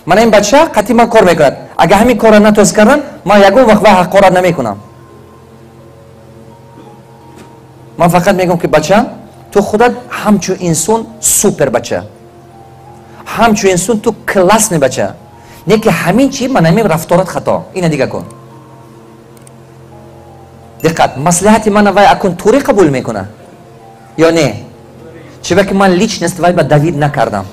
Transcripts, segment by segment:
Мана ин бача қатъи ман кор мекунад. Агар ҳамин корро натост кардан, ман ягон вақт вай ҳақорат намекунам. Ман фақат мегӯям, ки бача, ту худат ҳамчун инсон супер бача, ҳамчун инсон ту классный бача, не ки ҳамин чи ман ҳамин рафторат хато, ина дига кун. Диққат, маслиҳати мана вай акун туре қабул мекуна ё не? Чиба ки ман личность вай ба давид накардам.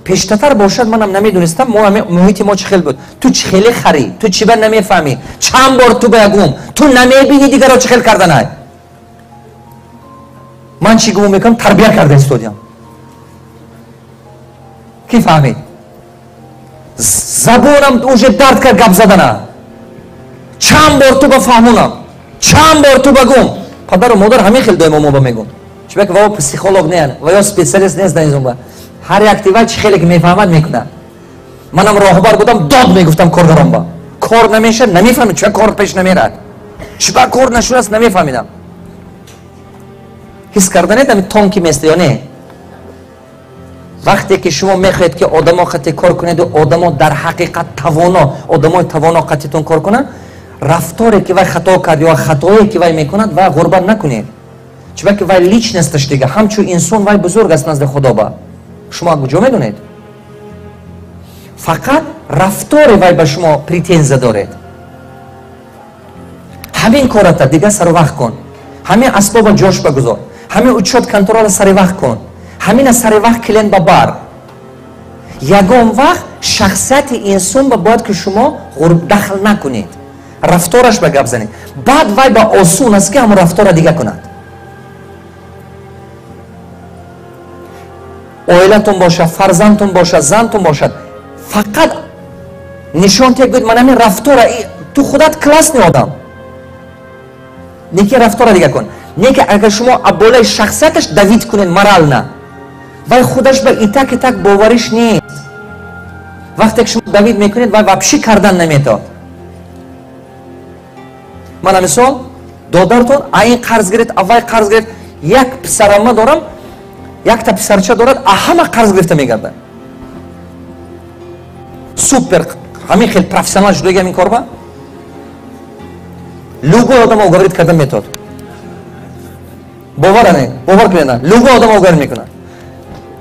Пештатар бошад, манам намедонистам, мо муҳити мо чӣ хел буд. Ту чӣ хеле харӣ, ту чиба намефаҳмӣ, чанд бор ту ба ягум, ту намебинӣ дигаро чӣ хел карданай. Ман чӣ гумон мекунам, тарбия карда истодиям. Ки фаҳмид? Забонам уже дард кард гап задана. Чанд бор ту ба фаҳмонам, чанд бор ту ба гум. Падару модар ҳамин хел доимо мо ба мегум. Чиба ки ва психолог неян, ва ё специалист нест дар ин. Ҳар як тива чӣ хеле ки мефаҳмад мекунад. Манам роҳбар будам, дод мегуфтам коргарон ба. Кор намешад, намефаҳмид, чиба кор пеш намерад. Чиба кор нашудааст, намефаҳмидам. Ҳис карданед ами тонки места ё не? Вақте ки шумо мехоҳед, ки одамо қати кор кунеду одамо дар ҳақиқат тавоно, одамои тавоно қатитон кор кунанд, рафторе ки вай хато кард ё хатое ки вай мекунад, вай ғурбат накунед. Чиба ки вай личносташ дига, ҳамчун инсон вай бузург аст назди Худо ба. Шумо куҷо медонед? Фақат рафтори вай ба шумо претензия доред. Ҳамин кората дига сари вақт кун, ҳамин асбоба ҷош багузор, ҳамин учёт контрола сари вақт кун, ҳамина сари вақт клиент ба бар. Ягон вақт шахсияти инсон ба бояд ки шумо дахл накунед, рафтораш ба гап занед. Баъд вай ба осон аст, ки ҳамон рафтора дига кунад. Оилатон бошад, фарзандтон бошад, зантон бошад, фақат нишон тия, гӯед, ман ҳамин рафтора, ту худат классный одам, неки рафтора дига кун. Неки агар шумо болои шахсияташ давид кунед морально, вай худаш ба итак итак бовариш нест. Вақте ки шумо давид мекунед, вай вообще кардан наметавад. Мана мисол, додаратон а ин қарз гирифт, а вай қарз гирифт. Як писарама дорам, якта писарча дорад, а ҳама қарз гирифта мегардад. Супер, ҳамин хел профессионал шудаги ҳамин корба. Любой одам уговорить кардан метавад. Бовар не, бовар кунед, любой одам уговорить мекунад.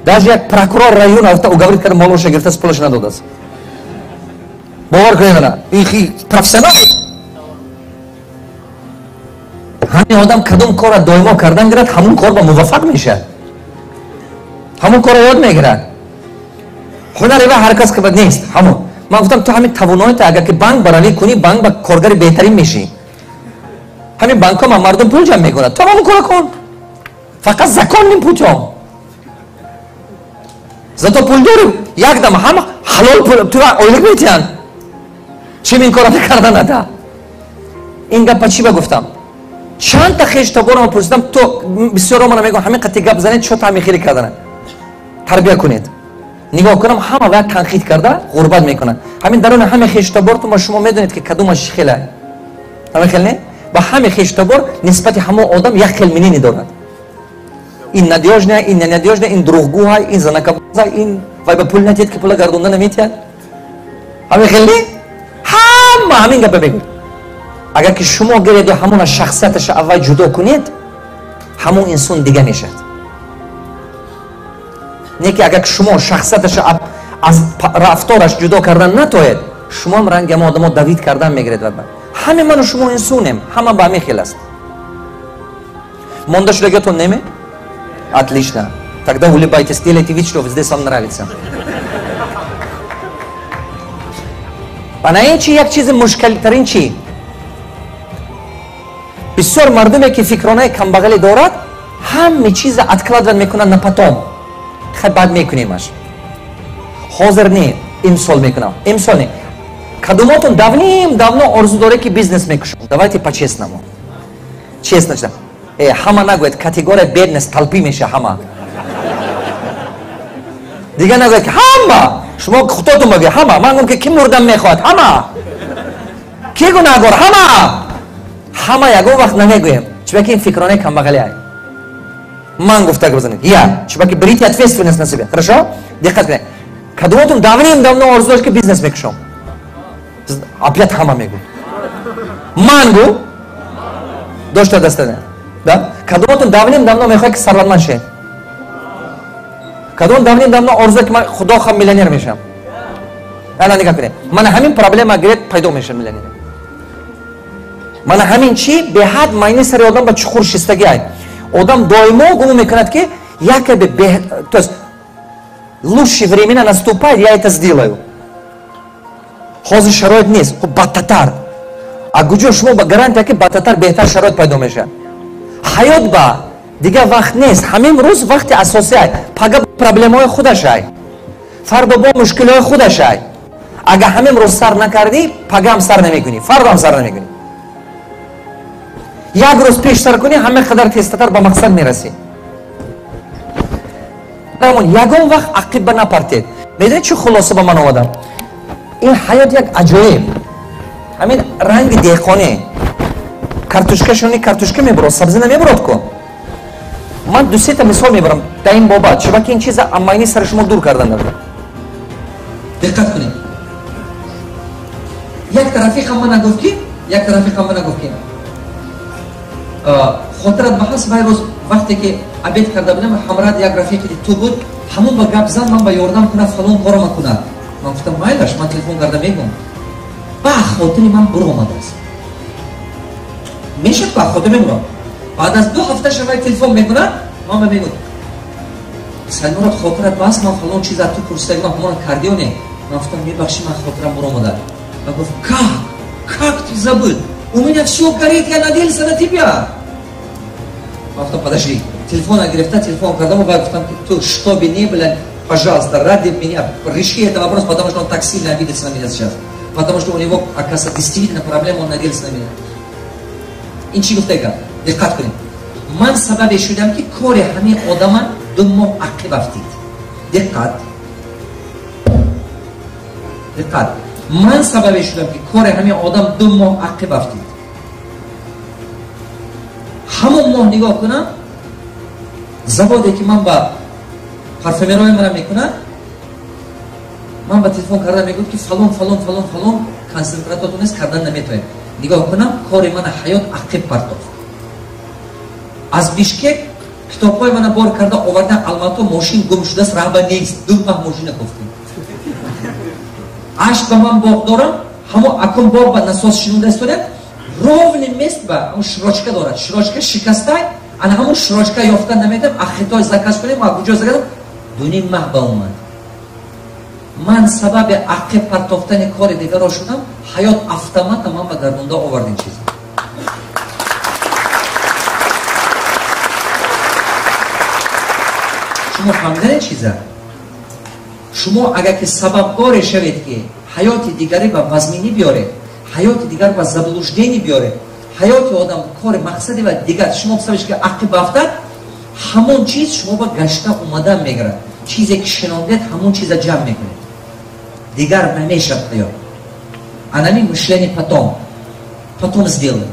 Даже як прокурор района рафта уговорить карда, молоша гирифта, пулаш надодааст. Бовар кунед, на ин профессионал. Ҳамин одам кадом корра доимо кардан гирад, ҳамон кор ба муваффақ мешавад, ҳамон корро ёд мегирад. Ҳунари вай ҳар кас ки нест. Ҳамон ман гуфтам, ту ҳамин тавоноита агар ки банк баравӣ кунӣ, банк ба коргари беҳтарин мешӣ. Ҳамин банкҳо ма мардум пул ҷамъ мекунад, ту ҳамон корро кун, фақат законным путём. Зато пул дорӣ, якдам ҳама ҳалол пул ту ойлик метиҳанд. Чим ин корро кардан ада? Ин гапа чӣ ба гуфтам? Чандта хештаборама пурсидам, то бисёро мана мегӯям, ҳамин қати гап занед, чо таъми хеле карданад. Тарбия кунед. Нигоҳ кунам, ҳама вай танқид карда ғурбат мекунад. Ҳамин даруни ҳама хештабортон ба шумо медонед, ки кадомаш чӣ хела. Ҳама хел не? Ба ҳама хештабор нисбати ҳамон одам як хел мнение дорад. Ин надёжный, ин ненадёжный, ин дурӯғгӯ, ин занакабоза, ин вай ба пул натиҳад, ки пула гардонда наметиҳад. Ҳамин хел не? Ҳама ҳамин гапа мегӯяд. Агар ки шумо гиреду ҳамона шахсияташа аввал ҷудо кунед, ҳамон инсон дига мешавад. Не ки агар шумо шахсияташа аз рафтораш ҷудо кардан натоед, шумоам ранги ҳама одамо давид кардан мегиред. Ҳаме ману шумо инсонем, ҳама ба ҳамин хел аст. Монда шудагиатон неме? Отлично. Тогда улыбайтесь, делайте вид, что здесь вам нравится. Ана ин чи як чизи мушкилтарин чи? Бисёр мардуме ки фикронаи камбағалӣ дорад, ҳаме чиза откладывать мекунад на потом. Хай, баъд мекунемаш, ҳозир не, имсол мекунам, имсол не. Кадумотон давним давно орзу доред, ки бизнес мекушам? Давайте по честному, честно. Ҳама нагӯяд, категория бедность толпы меша. Ҳама дига нагӯяд, ки ҳама. Шумо худотон багӯяд ҳама. Ман гӯм, ки ки мурдан мехоҳад? Ҳама. Ки гунаҳгор? Ҳама. Ҳама ягон вақт намегӯем, чунки ин фикронаи камбағалиай. Ман гуфта бизанед я, чунки берите ответственность на себя. Хорошо, диққат кунед. Кадомотон давным-давно орзу дошт, ки бизнес мекушам? Опять ҳама мегӯ. Ман гу дошта дастане. Да? Кадомотон давным-давно мехоҳед, ки сарватманд шавед? Кадом давным-давно орзу, ки ман худо хам миллионер мешавам? Ана нигоҳ кунед. Мана ҳамин проблема гиред, пайдо мешавад миллионер. Мана ҳамин чи беҳад майни сари одам ба чуқур шистагӣ ай. Одам доимо гумон мекунад, ки якобы, то есть лучшие времена наступает, я это сделаю. Ҳозир шароит нест, хуб бадтатар. А куҷо шумо ба гарантия, ки бадтатар беҳтар шароит пайдо мешавад? Ҳаёт ба дигар вақт нест, ҳамин рӯз вақти асосӣ ай. Пага проблемаҳои худаш ай, фардо бо мушкилиҳои худаш ай. Агар ҳамин рӯз сар накардӣ, пагаам сар намекунӣ, фардоам сар намекунӣ. Як рӯз пештар кунӣ, ҳама қадар тезтатар ба мақсад мерасӣ. Ягон вақт ақибба напартед. Медонед, чӣ хулоса ба ман омадам? Ин ҳаёт як аҷоиб, ҳамин ранги деҳқонӣ, картошка шони, картошка мебурод, сабзӣ намебурод ку. Ман ду-сета мисол мебарам дар ин бобат, чунки ин чиза амайни сари шумо дур кардан дорад. Диққат кунед. Як тарафиқам мана гуфт, ки хотират ба ҳаст, вай рӯз вақте ки обед карда будем, ҳамрат як рафиқи ту буд, ҳамон ба гап зан, ман ба ёрдам кунад, фалон корама кунад. Ман гуфтам, майлаш, ман телефон карда мегӯм. Ба хотири ман буромадааст, мешад, ба хотир мебурам. Баъд аз 2 ҳафта шавай телефон мекунад, ман ба мегӯм: «Саймурод, хотират бас, ман фалон чиз аз ту пурсида будам, ҳамона кардиё не?» Ман гуфтам, мебахшӣ, ман хотирам буромада. Ва гуфт: Как ты забыл? У меня все горит, я надеялся на тебя». Ман гуфтам, подожди. Телефона гирифта, телефон кардам ва гуфтам, ки ту, чтобы не было, пожалуйста, ради меня реши этот вопрос, потому что он так сильно обидится на меня сейчас, потому что у него, оказывается, действительно проблема, он надеялся на меня. Ин чӣ гуфта гап? Диққат кунед. Ман сабабе шудам, ки кори ҳамин одама 2 моҳ ақиб афтид. Диққат, диққат. Ман сабабе шудам, ки кори ҳамин одам 2 моҳ ақиб афтид. Ҳамон моҳ нигоҳ кунам, заводе ки ман ба парфюмерои мана мекунад, ман ба телефон карда мегӯд, ки фалон, фалон, фалон, фалон концентратотон нест, кардан наметавонем. Нигоҳ кунам, кори мана ҳаёт ақиб партофт. Аз Бишкек китобҳои мана бор карда овардан Алмато, мошин гум шудааст, раҳба нест, 2 маҳ мошина кофтем. Ашт ба ман боғ дорам, ҳамо акун боғ ба насос шинонда истода, ровный мест ба ҳамон широчка дорад, широчка шикастай, ана ҳамон широчка ёфта наметавам, а Хитой заказ кунем, а куҷо заказ, 2,5 маҳ ба омад. Ман сабаби ақиб партофтани кори дигаро шудам. Ҳаёт автомата ман ба гардонда овард ин чиз. Шумо фаҳмидани чиза? Шумо агар ки сабабгоре шавед, ки ҳаёти дигаре ба вазминӣ биёред, ҳаёти дигар ба заблуждение биёред, ҳаёти одам, кори мақсади ва дигар шумо сабабш ки ақиб афтад, ҳамон чиз шумо ба гашта омадан мегирад. Чизе ки шинондед, ҳамон чиза ҷамъ мекунед, дигар намешавад ҳаёт. Анами мышление «потом, потом сделаю,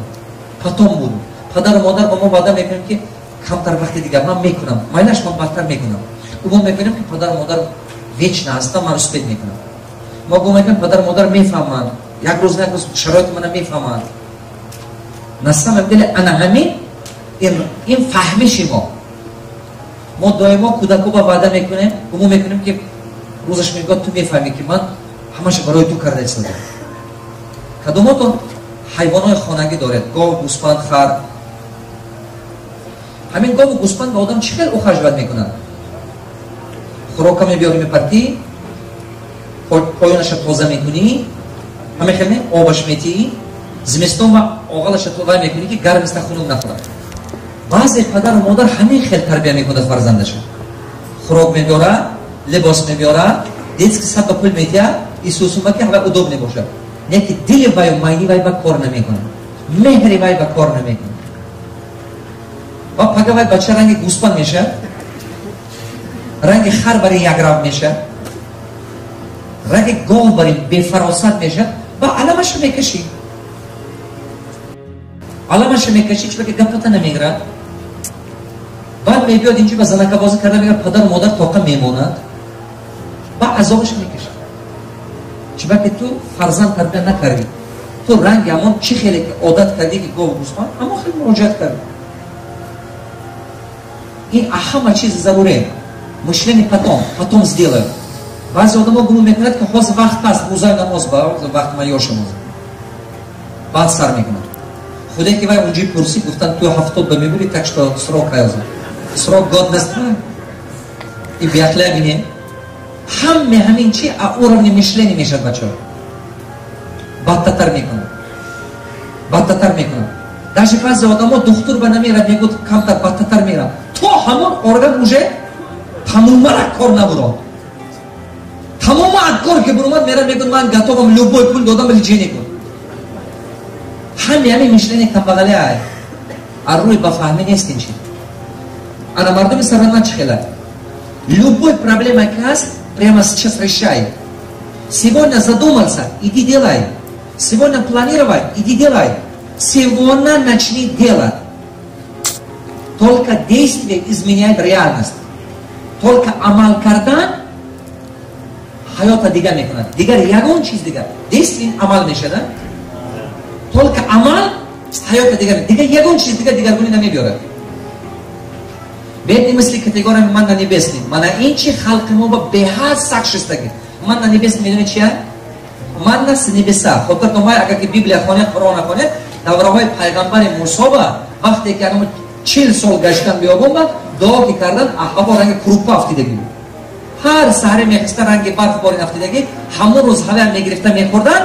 потом буду». Падару модар ба мо ваъда мекунем, ки камтар вақти дигар ман мекунам, майлаш, ман бадтар мекунам. Гумон мекунем, ки падару модар вечно ҳастам, ман успеть мекунам. Мо гумон мекунем, падару модар мефаҳманд, як рӯз, як рӯз шароити мана мефаҳманд. На самом деле ана ҳамин ин фаҳмиши мо. Мо доимо кӯдако ба ваъда мекунем, гумон мекунем, ки рӯзаш мегӯяд, ту мефаҳмӣ, ки ман ҳамаша барои ту карда истодам. Кадомотон ҳайвонҳои хонагӣ доред? Гов, гӯспанд, хар. Ҳамин гову гӯспанд ба одам чӣ хел ухаживать мекунад? Хӯрока мебиёри, мепартӣ, поёнаша тоза мекунӣ, ҳаме хел не, обаш метиҳӣ, зимистон ва оғалаша вай мекунӣ, ки гармиста хунук нахӯрад. Баъзе падару модар ҳамин хел тарбия мекунад фарзандаша: хӯрок мебиёрад, либос мебиёрад, детский сад ба пул метиҳад, исусума, ки ҳава удобный бошад. Не ки дили ваю майни вай ба кор намекунад, меҳри вай ба кор намекунад. Ва пага вай бача ранги гӯспанд мешавад, ранги хар бари якрав мешавад, ранги гов бари бефаросат мешавад. Ва аламаша мекашӣ, аламаша мекашӣ, чунки гапата намегирад. Баъд мебиёд инҷо ба занакабозӣ карда, мегӯяд, падару модар тоқа мемонад. Ба Азобаш мекашад. Чиба ки ту фарзанд тарбия накардӣ. Ту ранги ҳамон чӣ хеле ки одат кардӣ ки гов гӯсфанд, ҳамон хеле муроҷиат кардӣ. Ин ҳама чиз заруре. Мышление потом, потом сделаю. Баъзе одамо гумон мекунад, ки ҳозир вақт ҳаст, рӯзаи намоз ба вақт ман ёшам ҳозир. Баъд сар мекунад. Худе ки вай унҷи пурсид, гуфтанд, ту 70 ба мебури, так что срок ҳаёза. Срок годность и биақлия бинем. Ҳаме ҳамин чи а уровни мышления мешад, бачаҳо. Бадтатар мекунад. Бадтатар мекунад. Даже баъзе одамо духтур ба намерад, мегӯяд, камтар бадтатар мерам. То ҳамон орган уже тамоман кор набурод. Тамоман кор ки буромад, мерад, мегӯяд, ман готовам любой пул додам, лечение кун. Ҳаме ҳамин мышление камбағале ай. Ар рӯи ба фаҳмӣ нест ин чи. Ана мардуми сарватманд чӣ хела? Любой проблема ки ҳаст, прямо сейчас решай. Сегодня задумался, иди делай. Сегодня планировай, иди делай. Сегодня начни делать. Только действие изменяет реальность. Только амал кардан ҳаёта дигар мекунад. Дигар ягон чиз дигар. Действие амал мешада. Только амал ҳаёта дигар. Дигар ягон чиз дигар дигаргунӣ намебиёрад. Бедный мысли категориями манна небесный. Мана ин чи халқи мо ба беҳад сахт шистагӣ. Манна небесный медонед чия? Манна с небеса. Хотир домай, агар ки Библия хонед, Қуръон хонед, давраҳои пайғамбари Мусо ба вақте ки ана 40 сол гаштан биёбон ба дуо ки кардан, ҳаво ранги крупа афтидагӣ. Ҳар саҳре мехиста ранги барф борин афтидагӣ, ҳамон рӯз ҳаваям мегирифта мехӯрдан,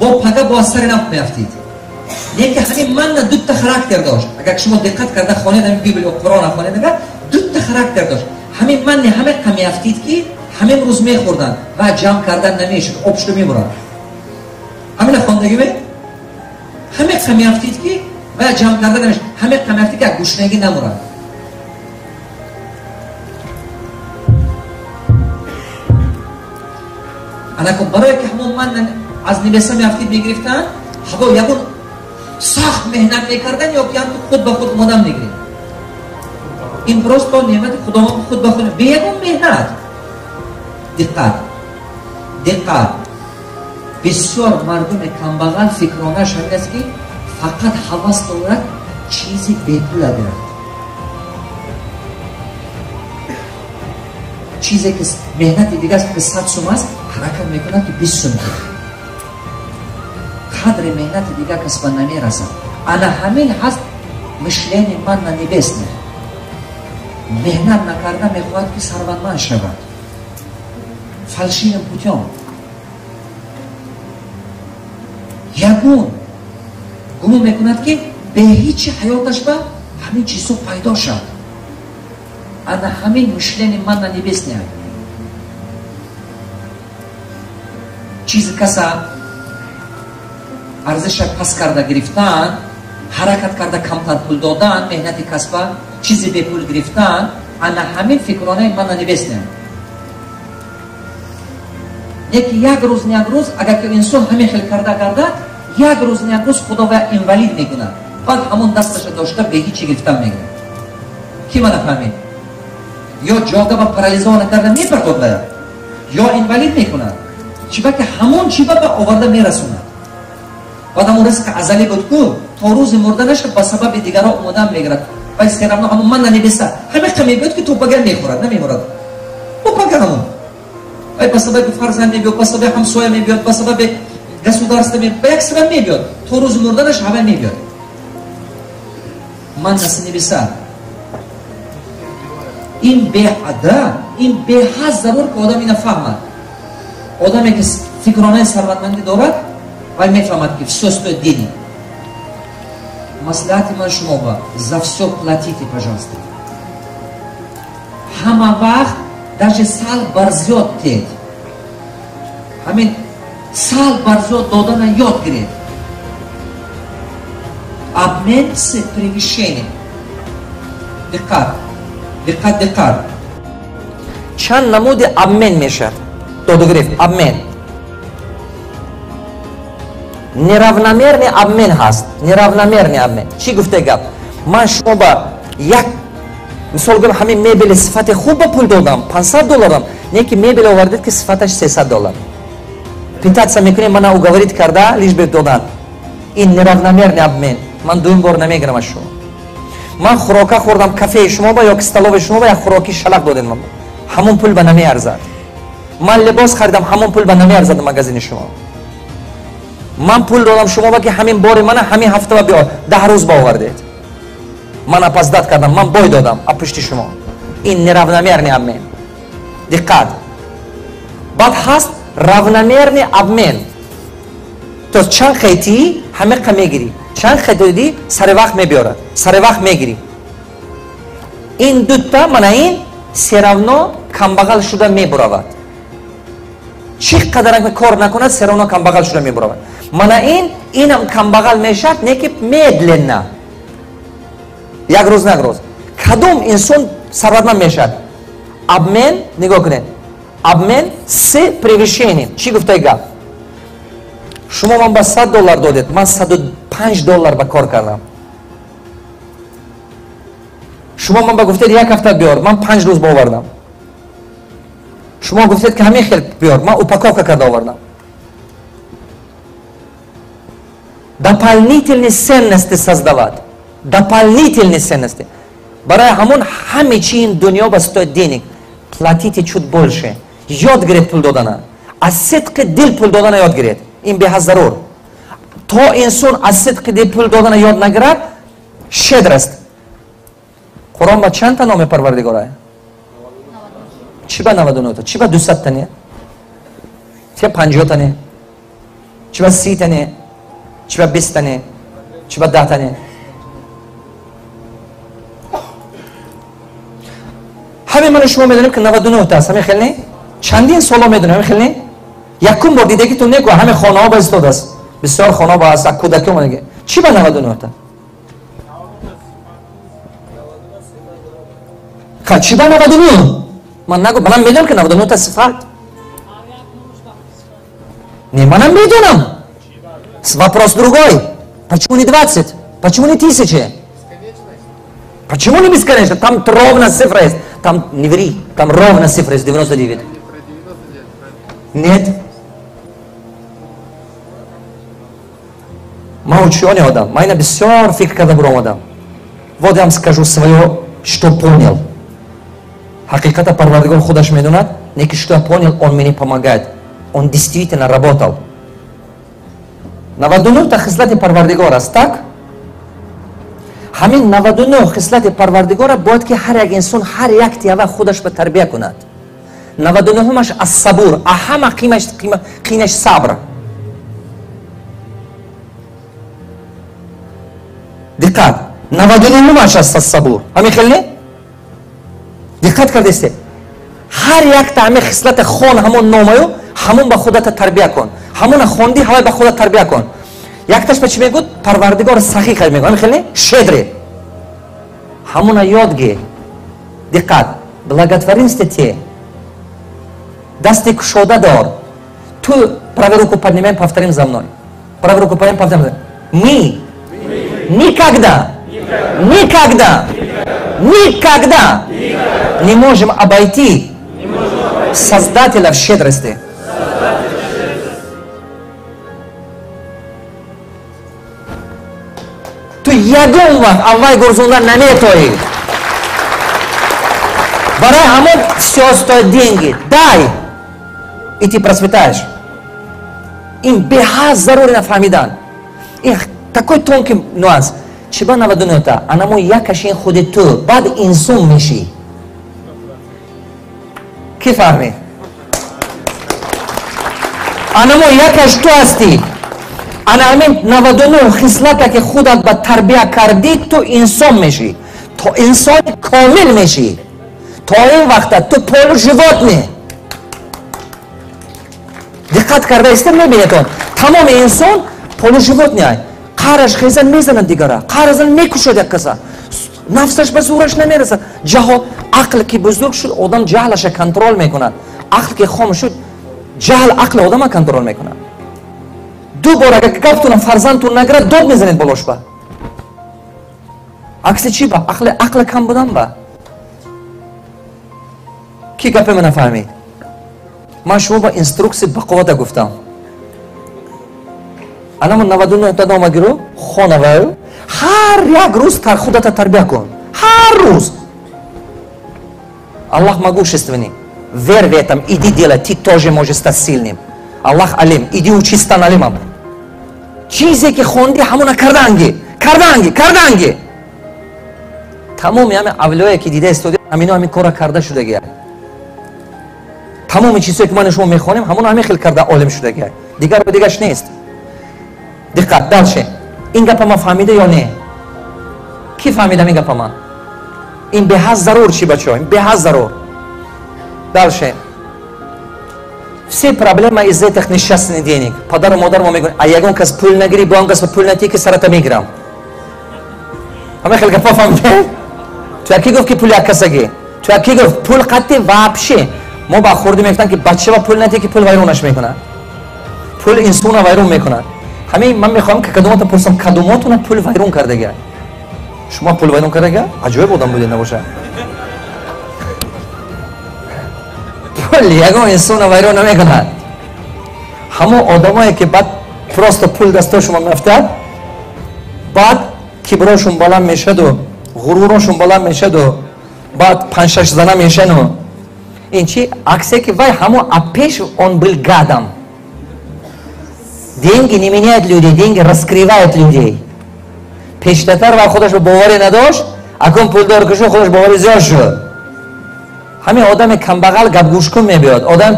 бо пага бо аз сари нафт меафтид. Лекин ҳамин манна дута характер дошт. Агар шумо диққат карда хонед ҳамин Библия, Қуръон хонед, агар дута характер дошт. Ҳамин манни ҳама қа меафтид, ки ҳамин рӯз мехӯрдан ва ҷамъ кардан намешуд, об шуда мебурад. Ҳамина хондагӣ ме? Ҳаме қа меафтид, ки ва ҷамъ кардан намешуд. Ҳаме қа меафтид, ки аз гушнагӣ намурад. Анако барое ки ҳамон ман аз небеса меафтид мегирифтанд, ҳаво ягон сахт меҳнат мекардан ё ки ҳам худ ба худ омодан мегирифт. Ин просто неъмати Худованд худ ба худ бе ягон меҳнат. Диққат, диққат. Бисёр мардуми камбағал фикронаш ҳамин аст, ки фақат ҳавас дорад чизи бепула гирад. Чизе ки меҳнати дигар ки 100 сум аст, ҳаракат мекунад ки 20 сум гирад. Қадри меҳнати дигар кас ба намерасад. Ана ҳамин ҳаст мышление манна небесное. Меҳнат накарда мехоҳад ки сарватманд шавад. Фальшивым путем. Ягон гумон мекунад, ки бе ҳичи ҳаёташ ба ҳамин чизҳо пайдо шавад. Ана ҳамин мышление манна небесное. Чизи каса арзиша пас карда гирифтан, ҳаракат карда камтар пул додан, меҳнати касба, чизи бепул гирифтан, ана ҳамин фикронаи манна небесное. Неки як рӯз не як рӯз, агар ки инсон ҳамин хел карда гардад, як рӯз не як рӯз Худо ва инвалид мекунад. Баъд ҳамон дасташа дошта бе ҳичи гирифтан мегирад. Ки мана фаҳмид? Ё ҷода ба парализована карда мепартод вая, ё инвалид мекунад. Чиба ки ҳамон чиба ба оварда мерасонад. Баъд ҳамон ризқи азалӣ буд ку, то рӯзи мурданаша ба сабаби дигарҳо омодан мегирад. Вай все равно ҳамон манна небеса. Ҳамин мебиёд ки топага мехӯрад, намемурад. Топага ҳамон. Вай ба сабаби фарзанд мебиёд, ба сабаби ҳамсоя мебиёд, ба сабаби государство мебиёд, ба як сабаб мебиёд. То рӯзи мурданаш ҳавай мебиёд. Манна с небеса. Ин беҳада, ин беҳад зарур ки одам ина фаҳмад. Одаме ки фикронаи сарватмандӣ дорад, вай мефаҳмад, ки всё стоит денег. Маслиҳати ман шумо ба: за всё платите, пожалуйста. Ҳама вақт даже сал барзиёд тед. Ҳамин сал барзиёд додана ёд гиред. Обмен с превышением. Диққат, диққат, диққат. Чанд намуди обмен мешавад? Додугирифт, обмен. Неравномерный обмен ҳаст. Неравномерный обмен. Чӣ гуфте гап? Ман шумо ба як Мисол гӯям, ҳамин мебели сифати хуб ба пул додам, $500, не ки мебел овардед, ки сифаташ $300. Пытаться мекунем мана уговорить карда, лишь бы додан. Ин неравномерный обмен. Ман дуюм бор намегирам аз шумо. Ман хӯрока хӯрдам кафеи шумо ба ё ки столоваи шумо ба, як хӯроки шалақ додед ман. Ҳамон пул ба намеарзад. Ман либос харидам, ҳамон пул ба намеарзад магазини шумо. Ман пул додам шумо ба, ки ҳамин бори мана ҳамин ҳафта ба биёр, 10 рӯз ба овардед. Ман опоздать кардам, ман бой додам а пушти шумо. Ин неравномерный обмен. Диққат. Баъд ҳаст равномерный обмен. То есть чанд хейтӣ ҳамиқа мегирӣ, чанд хей додӣ сари вақт мебиёрад, сари вақт мегирӣ. Ин дута мана ин все равно камбағал шуда мебуравад. Чӣ қадар кор накунад, все равно камбағал шуда мебуравад. Мана ин инам камбағал мешавад, не ки медленно. Як рӯз на як рӯз. Кадом инсон сарватманд мешавад? Обмен, нигоҳ кунед. Обмен с превышением. Чӣ гуфтаи гап? Шумо ман ба $100 додед, ман $105 ба кор кардам. Шумо ман ба гуфтед як ҳафта биёр, ман 5 рӯз ба овардам. Шумо гуфтед ки ҳамин хел биёр, ман упаковка карда овардам. Дополнительные ценности создавать. Дополнительные ценности. Барои ҳамон ҳаме чи ин дунё ба стоит денег. Платите чуть больше. Ёд гиред пул додана. Аз сидқи дил пул додана ёд гиред. Ин беҳад зарур. То инсон аз сидқи дил пул додана ёд нагирад, щедрость. Қуръон ба чанд та номи Парвардигорае? Чӣ ба 99 та? Чӣ ба 200 та не? Чӣ ба 50 та не? Чӣ ба 30 та не? Чӣ ба 20 та не? Чӣ ба 10 та не? Ҳамин ман шумо медонем ки 99 та аст, ҳамин хел не? Чандин соло медонем, ҳамин хел не? Якум бор дидагитон неку ҳамин хонаҳо ба истодааст. Бисёр хонаҳо ба аст, кӯдаки омадаги. Чӣ ба 99 та? Ха, чӣ ба 99? Ман нагу, манам медонам ки 99 та сифат. Не, манам медонам. Вопрос другой. Почему не 20? Почему не 1000? Почему не бесконечно? Там ровно цифра есть. Там, не ври, там ровно цифра есть, 99. Нет. Ман учёный одам, ман ина бисёр фикр карда буромадам. Вот я вам скажу свое, что понял. Ҳақиқата Парвардигор худаш медонад, не ки что я понял, он мне помогает. Он действительно работал. 99 та хислати Парвардигор аст, так? Ҳамин 99 хислати Парвардигора бояд ки ҳар як инсон ҳар як тиава худаш ба тарбия кунад. 99-аш аз сабур, а ҳама қимаш сабр. Диққат, 99-аш аст аз сабур. Ҳамин хел не? Диққат кардесте? Ҳар якта ҳамин хислата хон, ҳамон номаю, ҳамон ба худата тарбия кун. Ҳамона хонди, ҳавай ба худат тарбия кун. Якташ ба чӣ мегӯд? Парвардигор сахӣ хел мегӯд. Ҳамин хел не? Щедрый. Ҳамона ёд гир. Диққат, благотворительность те. Дасти кушода дор. Ту правую руку поднимаем, повторим за мной. Правую руку поднимаем, повторим за мной. Мы никогда, никогда, никогда не можем обойти Создателя в щедрости. Ту ягон вақт аввай гурзунда наметоӣ. Барои ҳамон всё стоит деньги. Дай, и ты процветаешь. Ин беҳад зарури нафаҳмидан. Ин такой тонкий нюанс. Чӣ ба 99 та? Анамо якаш ин худи ту, баъд инсон мешӣ. Ки фаҳмид? Анамо якаш ту ҳастӣ. Ана ҳамин 99 хислата ки худат ба тарбия кардӣ, ту инсон мешӣ. То инсони комил мешӣ. То ин вақта ту полуживотный. Диққат карда истем, мебинедон. Тамоми инсон полуживотный. Қараш хезан мезанад дигара, қаразан мекушад як каса. Нафсаш ба зӯраш намерасад. Ҷаҳол, ақл ки бузург шуд, одам ҷаҳлаша контрол мекунад. Ақл ки хом шуд, ҷаҳл ақли одама контрол мекунад. Ду бор агар гаптона фарзандтон нагирад, дод мезанед болош ба. Акси чӣ ба? Ақли кам будан ба. Ки гапи мана фаҳмид? Ман шумо ба инструксия ба қуввата гуфтам. Анамо 99 та нома гиру, хонаваю, ҳар як рӯз худата тарбия кун. Ҳар рӯз. Аллах могущественный. Верь в этом, иди делай, ты тоже можешь стать сильным. Аллах алим, иди учись, стань алимом. Чизе ки хонди, ҳамона карданги, карданги, карданги. Тамоми ҳами авлиёе ки дида истоди, ҳамино ҳамин кора карда шудагия. Тамоми чизое ки ман шумо мехонем, ҳамоно ҳамин хел карда олим шудагия. Дигар ба дигаш нест. Диққат, дальше. Ин гапа ман фаҳмида ё не? Ки фаҳмидам ин гапа ман? Ин беҳад зарур чи бачаҳо, ин беҳад зарур. Дальше. Все проблемы из этих несчастных денег. Падару модар мо мегӯянд, а ягон кас пул нагирӣ, бо он кас пул натӣ, ки сарата мегирам. Ҳама хел гапа фаҳмида? Ту яки гуфт, ки пул як касагӣ? Ту яки гуфт пул қатти вообще? Мо ба хурдӣ мегуфтанд, ки бача ба пул натӣ, ки пул вайронаш мекунад. Пул инсона вайрон мекунад. Ҳамин ман мехоҳам, ки кадомата пурсам, кадомотона пул вайрон кардага? Шумо пул вайрон кардага? Аҷоиб одам будед набошад. Пул ягон инсона вайрон намекунад. Ҳамон одамое ки баъд просто пул дастошума меафтад, баъд киброшун баланд мешаду, ғурурошун баланд мешаду, баъд панҷ-шаш зана мешану. Ин чи? Аксе ки вай ҳамон апеш он был гадом. Деньги не меняют людей, деньги раскрывают людей. Пештатар ва худаш ба боварӣ надошт, акун пулдор ки шуд, худаш боварӣ зиёд шуд. Ҳамин одами камбағал гапгӯшкун мебиёд, одами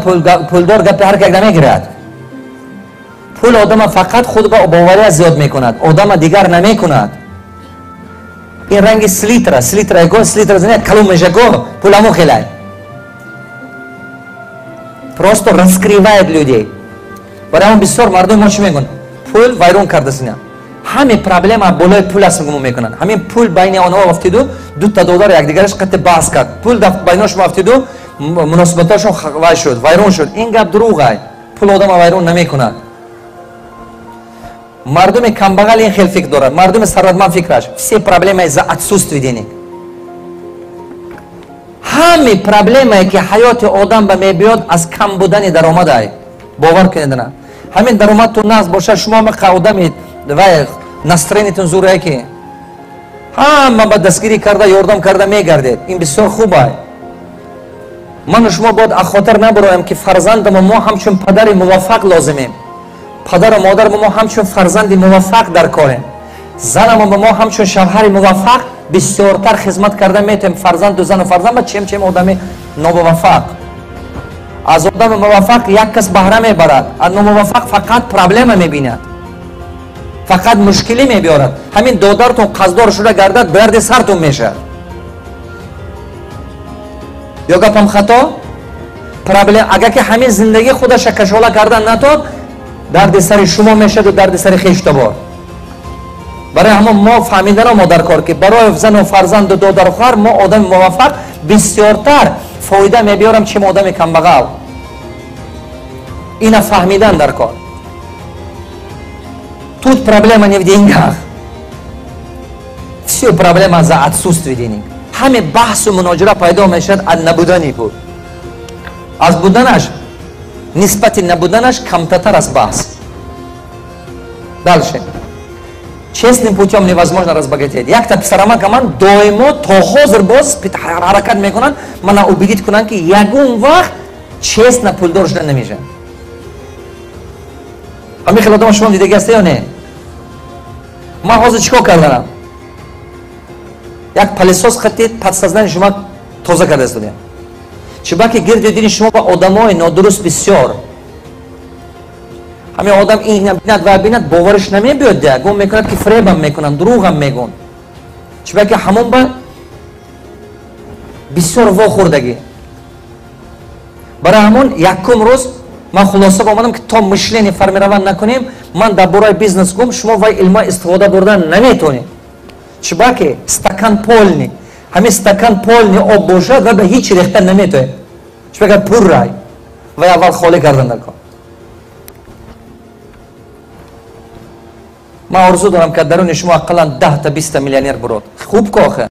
пулдор гапи ҳар как намегирад. Пул одама фақат худ ба бовария зиёд мекунад, одама дигар намекунад. Ин ранги селитра, селитра го, селитра занят калум мешаго, пул ҳамон хелай. Просто раскрывает людей. Барои ҳамон бисёр мардуми мо чӣ мегӯянд? Пул вайрон кардасина. Ҳамин проблема болои пул аст гумон мекунанд. Ҳамин пул байни онҳо афтиду, дута додар якдигараш қатъи баҳс кард. Пул байношон афтиду, муносибатҳошон вай шуд, вайрон шуд. Ин гап дурӯғай. Пул одама вайрон намекунад. Мардуми камбағал ин хел фикр дорад, мардуми сарватманд фикраш. Все проблемы из-за отсутствия денег. Ҳами проблемае ки ҳаёти одам ба мебиёд, аз кам будани даромадай. Бовар кунед на. Ҳамин даромадтон нағз бошад, шумо ҳама одами вай настроениятон зурае ки ҳама ба дастгирӣ карда, ёрдам карда мегардед. Ин бисёр хубай. Ману шумо бояд аз хотир набароем, ки фарзандамо мо ҳамчун падари муваффақ лозимем. Падару модармо мо ҳамчун фарзанди муваффақ дар корем. Занамо ба мо ҳамчун шавҳари муваффақ бисёртар хизмат карда метавонем фарзанду зану фарзанд ба чем одами номуваффақ. Аз одами муваффақ як кас баҳра мебарад, аз номуваффақ фақат проблема мебинад, фақат мушкилӣ мебиёрад. Ҳамин додартон қаздор шуда гардад, дарди сартон мешавад. Ё гапам хато? Проблем агар ки ҳамин зиндагӣ худаша кашола кардан натод, дарди сари шумо мешаду дарди сари хештабор. Барои ҳамон мо фаҳмидаро мо дар кор, ки барои зану фарзанду додару хоҳар мо одами муваффақ бисёртар фоида мебиёрам, чем одами камбағал. Ина фаҳмидан дар кор. Тут проблема не в деньгах. Все проблема за отсутствие денег. Ҳаме баҳсу муноҷира пайдо мешавад аз набудани пул. Аз буданаш нисбати набуданаш камтатар аст баҳс. Дальше. Честным путем невозможно разбогатеть. Якта писарамака ман доимо то ҳозир боз ҳаракат мекунанд, мана убедить кунанд, ки ягон вақт честно пулдор шуда намешавад. Ҳамин хел одама шумо дидаги ҳаста ё не? Ман ҳозир чӣ кор карданам? Як пылесос қати подсознание шумо тоза карда истодем. Чӣ ки гирди дини шумо ба одамои нодуруст бисёр. Ҳамин одам ин бинад ва бинад, бовариш намебиёд, да гум мекунад, ки фиребам мекунанд, дурӯғам мегӯн. Чӣ ки ҳамон ба бисёр вохӯрдагӣ. Барои ҳамон якум рӯз ман хулоса омадам, ки то мышление формировать накунем, ман дар бораи бизнес гум, шумо вай илма истифода бурдан наметонед. Чӣ ки стакан полный. Ҳамин стакан полный об бошад ва ба ҳеҷ рехта наметоед. Чӣ ки пуррай. Вай аввал холӣ кардан дар кор. Ман орзу дорам, ки даруни шумо ақаллан 10 та 20 та миллионер бурод. Хуб ко охе.